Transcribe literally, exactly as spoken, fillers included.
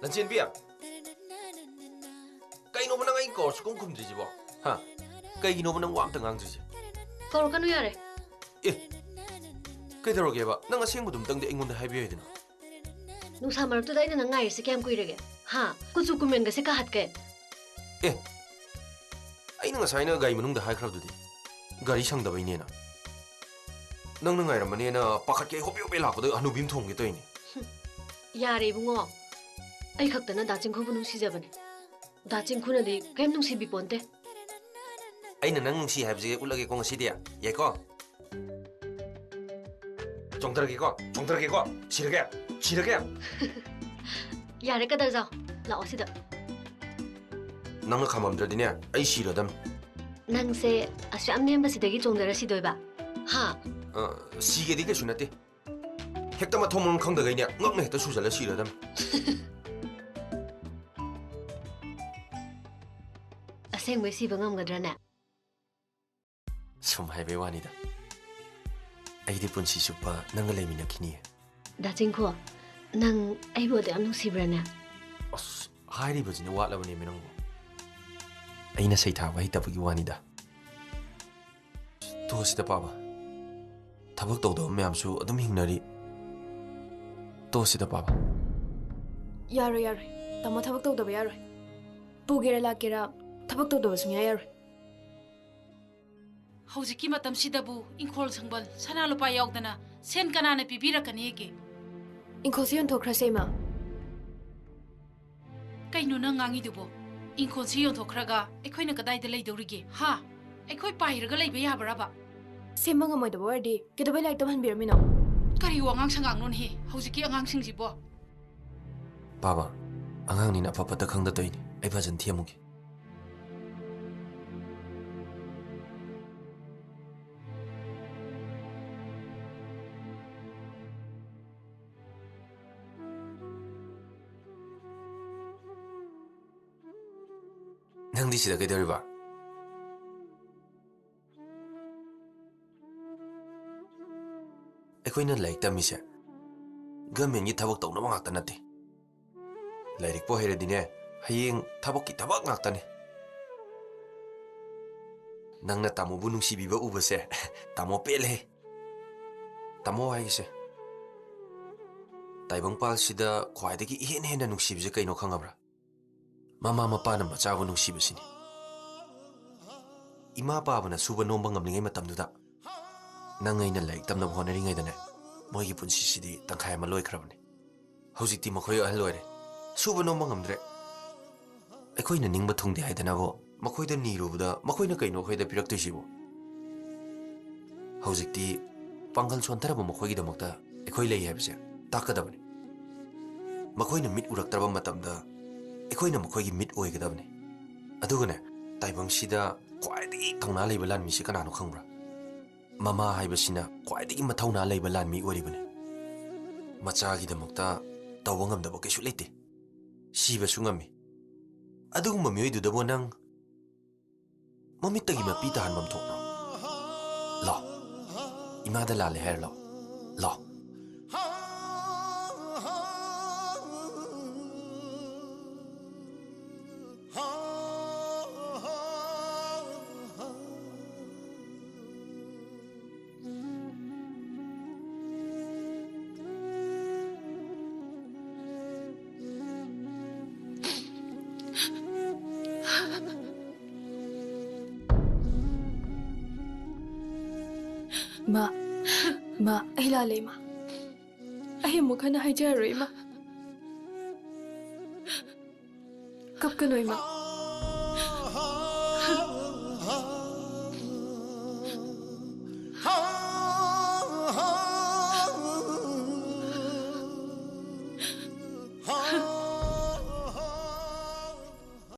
ꯂꯟꯆꯦꯟꯕꯤ, ꯀꯩꯅꯣꯕ ꯅꯪ ꯑꯩ ꯀꯧꯔ ꯁꯨꯛꯈꯨꯝ ꯈꯨꯝꯗ꯭ꯔꯤꯁꯤꯕꯣ? ꯍꯥ? ꯀꯩꯒꯤꯅꯣꯕ ꯅꯪ ꯋꯥ ꯑꯝꯇ ꯉꯥꯡꯗ꯭ꯔꯤꯁꯦ? ꯀꯧꯔꯛꯀꯅꯨ ꯌꯥꯔꯦ꯫ ꯑꯦ, ꯀꯩꯗꯧꯔꯒꯦꯕ? ꯅꯪ ꯑꯁꯦꯡꯕꯗꯨꯝꯇꯪꯗꯤ ꯑꯩꯉꯣꯟꯗ ꯍꯥꯏꯕ ꯌꯥꯏꯗꯅ꯫ ꯅꯨꯡꯁꯥ ꯃꯔꯛꯇꯨꯗ ꯑꯩꯅ ꯅꯪ ꯉꯥꯏꯔꯤꯁꯦ ꯀꯌꯥꯝ ꯀꯨꯏꯔꯒꯦ? ꯍꯥ? ꯀꯨꯆꯨ ꯀꯨꯃꯦꯟꯒꯁꯦ ꯀꯥꯍꯠꯀꯦ꯫ ꯑꯦ, ꯑꯩꯅ ꯉꯁꯥꯏꯅ ꯒꯥꯔꯤ ꯃꯅꯨꯡꯗ ꯍꯥꯏꯈ꯭ꯔꯕꯗꯨꯗꯤ, ꯒꯥꯔꯤ ꯁꯪꯗꯕꯩꯅꯦꯅ꯫ ꯅꯪꯅ ꯉꯥꯏꯔꯝꯃꯅꯦꯅ ꯄꯥꯈꯠꯀꯦ ꯍꯣꯕꯦ ꯍꯣꯕꯦ ꯂꯥꯛꯄꯗ ꯍꯅꯨꯕꯤ ꯑꯃ ꯊꯣꯝꯒꯦ ꯇꯧꯔꯤꯅꯦ꯫ ꯌꯥꯔꯦ ꯏꯕꯨꯡꯉꯣ, ꯑꯩ ꯈꯛꯇꯅ ꯗꯥ ꯆꯤꯡꯈꯨꯕꯨ ꯅꯨꯡꯁꯤꯖꯕꯅꯦ꯫ ꯗꯥ ꯆꯤꯡꯈꯨꯅꯗꯤ ꯀꯔꯤꯝ ꯅꯨꯡꯁꯤꯕꯤ ꯄꯣꯟꯇꯦ꯫ ꯑꯩꯅ ꯅꯪ ꯅꯨꯡꯁꯤ ꯍꯥꯏꯕꯁꯦ ꯎꯠꯂꯒꯦꯀꯣ ꯉꯁꯤꯗꯤ, ꯌꯥꯏꯀꯣ? ꯆꯣꯡꯊꯔꯒꯦꯀꯣ, ꯆꯣꯡꯊꯔꯒꯦꯀꯣ, ꯁꯤꯔꯒꯦ, ꯁꯤꯔꯒꯦ꯫ ꯌꯥꯔꯦ ꯀꯗꯔꯖꯥꯎ, ꯂꯥꯛꯑꯣ ꯁꯤꯗ꯫ ꯅꯪꯅ ꯈꯥꯝꯃꯝꯗ꯭ꯔꯗꯤꯅꯦ, ꯑꯩ ꯁꯤꯔꯗꯝ꯫ ꯅꯪꯁꯦ ꯑꯁꯨꯛ ꯌꯥꯝ ꯅꯦꯝꯕꯁꯤꯗꯒꯤ ꯆꯣꯡꯊꯔ ꯁꯤꯗꯣꯏꯕ? ꯍꯥ? ꯑ, ꯁꯤꯒꯦꯗꯤ ꯀꯩꯁꯨ ꯅꯠꯇꯦ꯫ ꯍꯦꯛꯇ ꯃꯊꯣꯡ ꯃꯔꯝ ꯈꯪꯗꯈꯩꯅꯦ, ꯉꯛꯅ ꯍꯦꯛꯇ ꯁꯨꯖꯜꯂ ꯁꯤꯔꯗꯝ꯫ ꯑꯁꯦꯡꯕꯩ ꯁꯤꯕ ꯉꯝꯒꯗ꯭ꯔꯅꯦ? ꯁꯨꯝ ꯍꯥꯏꯕꯩ ꯋꯥꯅꯤꯗ꯫ ꯑꯩꯗꯤ ꯄꯨꯟꯁꯤ ꯆꯨꯞꯄ ꯅꯪꯒ ꯂꯩꯃꯤꯟꯅꯈꯤꯅꯤꯌꯦ꯫ ꯗꯥ ꯆꯤꯡꯈꯣ, ꯅꯪ ꯑꯩꯕꯨ ꯑꯗꯨ ꯌꯥꯝ ꯅꯨꯡꯁꯤꯕ꯭ꯔꯅꯦ? ꯑꯁ, ꯍꯥꯏꯔꯤꯕꯁꯤꯅ ꯋꯥꯠꯂꯕꯅꯦꯃꯤ ꯅꯪꯕꯨ꯫ ꯑꯩꯅ ꯁꯩꯊꯥꯕ ꯍꯩꯇꯕꯒꯤ ꯋꯥꯅꯤꯗ꯫ ꯇꯣꯛꯑꯁꯤꯗ ꯄꯥꯕ꯫ ꯊꯕꯛ ꯇꯧꯗꯕ ꯃꯌꯥꯝꯁꯨ ꯑꯗꯨꯝ ꯍꯤꯡꯅꯔꯤ꯫ ꯇꯣꯛꯑꯁꯤꯗ ꯄꯥꯕ꯫ ꯌꯥꯔꯣꯏ, ꯌꯥꯔꯣꯏ꯫ ꯇꯥꯃꯣ ꯊꯕꯛ ꯇꯧꯗꯕ ꯌꯥꯔꯣꯏ꯫ ꯄꯨꯒꯦꯔꯥ ꯂꯥꯛꯀꯦꯔꯥ, ꯊꯕꯛ ꯇꯧꯗꯕ ꯁꯨꯡꯌꯥ ꯌꯥꯔꯣꯏ꯫ ꯍꯧꯖꯤꯛꯀꯤ ꯃꯇꯝꯁꯤꯗꯕꯨ ꯏꯪꯈꯣꯜ ꯁꯪꯕꯜ, ꯁꯅꯥ ꯂꯨꯄꯥ ꯌꯥꯎꯗꯅ ꯁꯦꯟ ꯀꯅꯥꯅ ꯄꯤꯕꯤꯔꯛꯀꯅꯤꯒꯦ? ꯏꯪꯈꯣꯜꯁꯤ ꯌꯣꯟꯊꯣꯛꯈ꯭ꯔꯁꯦ, ꯏꯃꯥ꯫ ꯀꯩꯅꯣ ꯅꯪ ꯉꯥꯡꯉꯤꯗꯨꯕꯣ? ꯏꯪꯈꯣꯜꯁꯤ ꯌꯣꯟꯊꯣꯛꯈ꯭ꯔꯒ ꯑꯩꯈꯣꯏꯅ ꯀꯗꯥꯏꯗ ꯂꯩꯗꯧꯔꯤꯒꯦ? ꯍꯥ? ꯑꯩꯈꯣꯏ ꯄꯥꯏꯔꯒ ꯂꯩꯕ ꯌꯥꯕ꯭ꯔꯕ? ꯁꯦꯝꯕ ꯉꯝꯃꯣꯏꯗꯕ ꯑꯣꯏꯔꯗꯤ ꯀꯩꯗꯧꯕꯩ ꯂꯥꯏꯔꯤꯛ ꯇꯝꯍꯟꯕꯤꯔꯝꯃꯤꯅꯣ? ꯀꯔꯤ ꯋꯥꯉꯥꯡ ꯁꯉꯥꯡꯅꯣꯅꯦꯍꯦ ꯍꯧꯖꯤꯛꯀꯤ ꯑꯉꯥꯡꯁꯤꯡꯁꯤꯕꯣ? ꯄꯥꯕ, ꯑꯉꯥꯡꯅꯤꯅ ꯑꯐ ꯐꯠꯇ ꯈꯪꯗ ꯇꯧꯏꯅꯤ꯫ ꯑꯩ ꯐꯖꯅ ꯊꯦꯝꯃꯨꯒꯦ꯫ ꯅꯪꯗꯤ ꯁꯤꯗ ꯀꯩꯗꯧꯔꯤꯕ? ꯑꯩꯈꯣꯏꯅ ꯂꯥꯏꯔꯤꯛ ꯇꯝꯃꯤꯁꯦ ꯒꯃꯦꯟꯒꯤ ꯊꯕꯛ ꯇꯧꯅꯕ ꯉꯥꯛꯇ ꯅꯠꯇꯦ꯫ ꯂꯥꯏꯔꯤꯛꯄꯨ ꯍꯩꯔꯗꯤꯅꯦ, ꯍꯌꯦꯡ ꯊꯕꯛꯀꯤ ꯊꯕꯛ ꯉꯥꯛꯇꯅꯤ꯫ ꯅꯪꯅ ꯇꯥꯃꯣꯕꯨ ꯅꯨꯡꯁꯤꯕꯤꯕ ꯎꯕꯁꯦ, ꯇꯥꯃꯣ ꯄꯦꯜꯂꯦ꯫ ꯇꯥꯃꯣ ꯍꯥꯏꯒꯦꯁꯦ, ꯇꯥꯏꯕꯪꯄꯥꯜꯁꯤꯗ ꯈ꯭ꯋꯥꯏꯗꯒꯤ ꯏꯍꯦꯟ ꯍꯦꯟꯅ ꯅꯨꯡꯁꯤꯕꯁꯦ ꯀꯩꯅꯣ ꯈꯪꯉꯕ꯭ꯔꯥ? ꯃꯃꯥ ꯃꯄꯥꯅ ꯃꯆꯥꯕꯨ ꯅꯨꯡꯁꯤꯕꯁꯤꯅꯤ꯫ ꯏꯃꯥ ꯄꯥꯕꯅ ꯁꯨꯕ ꯅꯣꯝꯕ ꯉꯝꯂꯤꯉꯩ ꯃꯇꯝꯗꯨꯗ, ꯅꯪ ꯑꯩꯅ ꯂꯥꯏꯔꯤꯛ ꯇꯝꯅꯕ ꯍꯣꯠꯅꯔꯤꯉꯩꯗꯅꯦ, ꯃꯣꯏꯒꯤ ꯄꯨꯟꯁꯤꯁꯤꯗꯤ ꯇꯪꯈꯥꯏ ꯑꯃ ꯂꯣꯏꯈ꯭ꯔꯕꯅꯤ꯫ ꯍꯧꯖꯤꯛꯇꯤ ꯃꯈꯣꯏ ꯑꯍꯜ ꯑꯣꯏꯔꯦ, ꯁꯨꯕ ꯅꯣꯝꯕ ꯉꯝꯗ꯭ꯔꯦ꯫ ꯑꯩꯈꯣꯏꯅ ꯅꯤꯡꯕ ꯊꯨꯡꯗꯦ ꯍꯥꯏꯗꯅꯕꯨ ꯃꯈꯣꯏꯗ ꯅꯤꯔꯨꯕꯗ ꯃꯈꯣꯏꯅ ꯀꯩꯅꯣ ꯑꯩꯈꯣꯏꯗ ꯄꯤꯔꯛꯇꯣꯏꯁꯤꯕꯨ? ꯍꯧꯖꯤꯛꯇꯤ ꯄꯥꯡꯒꯜ ꯁꯣꯟꯊꯔꯕ ꯃꯈꯣꯏꯒꯤꯗꯃꯛꯇ ꯑꯩꯈꯣꯏ ꯂꯩ ꯍꯥꯏꯕꯁꯦ ꯇꯥꯛꯀꯗꯕꯅꯤ꯫ ꯃꯈꯣꯏꯅ ꯃꯤꯠ ꯎꯔꯛꯇ꯭ꯔꯕ ꯃꯇꯝꯗ ꯑꯩꯈꯣꯏꯅ ꯃꯈꯣꯏꯒꯤ ꯃꯤꯠ ꯑꯣꯏꯒꯗꯕꯅꯤ꯫ ꯑꯗꯨꯒꯅꯦ, ꯇꯥꯏꯕꯪꯁꯤꯗ ꯈ꯭ꯋꯥꯏꯗꯒꯤ ꯊꯧꯅꯥ ꯂꯩꯕ ꯂꯥꯟꯃꯤꯁꯤ ꯀꯅꯥꯅꯣ ꯈꯪꯕ꯭ꯔꯥ? ꯃꯃꯥ ꯍꯥꯏꯕꯁꯤꯅ ꯈ꯭ꯋꯥꯏꯗꯒꯤ ꯃꯊꯧꯅꯥ ꯂꯩꯕ ꯂꯥꯟꯃꯤ ꯑꯣꯏꯔꯤꯕꯅꯤ꯫ ꯃꯆꯥꯒꯤꯗꯃꯛꯇ ꯇꯧꯕ ꯉꯝꯗꯕ ꯀꯩꯁꯨ ꯂꯩꯇꯦ꯫ ꯁꯤꯕꯁꯨ ꯉꯝꯃꯤ꯫ ꯑꯗꯨꯒꯨꯝꯕ ꯃꯤꯑꯣꯏꯗꯨꯗꯕꯨ ꯅꯪ ꯃꯃꯤꯠꯇꯒꯤ ꯃꯄꯤ ꯇꯥꯍꯟꯐꯝ ꯊꯣꯛꯄ꯭ꯔꯣ? ꯂꯥꯎ, ꯏꯃꯥꯗ ꯂꯥꯜꯂꯦ ꯍꯥꯏꯔ ꯂꯥꯎ꯫ ꯂꯥꯎ꯫ ꯏꯃꯥ, ꯏꯃꯥ, ꯑꯩ ꯂꯥꯜꯂꯦ, ꯏꯃꯥ꯫ ꯑꯩ ꯑꯃꯨꯛ ꯍꯟꯅ ꯍꯥꯏꯖꯔꯔꯣꯏ, ꯏꯃꯥ꯫ ꯀꯞꯀꯅꯨ, ꯏꯃꯥ꯫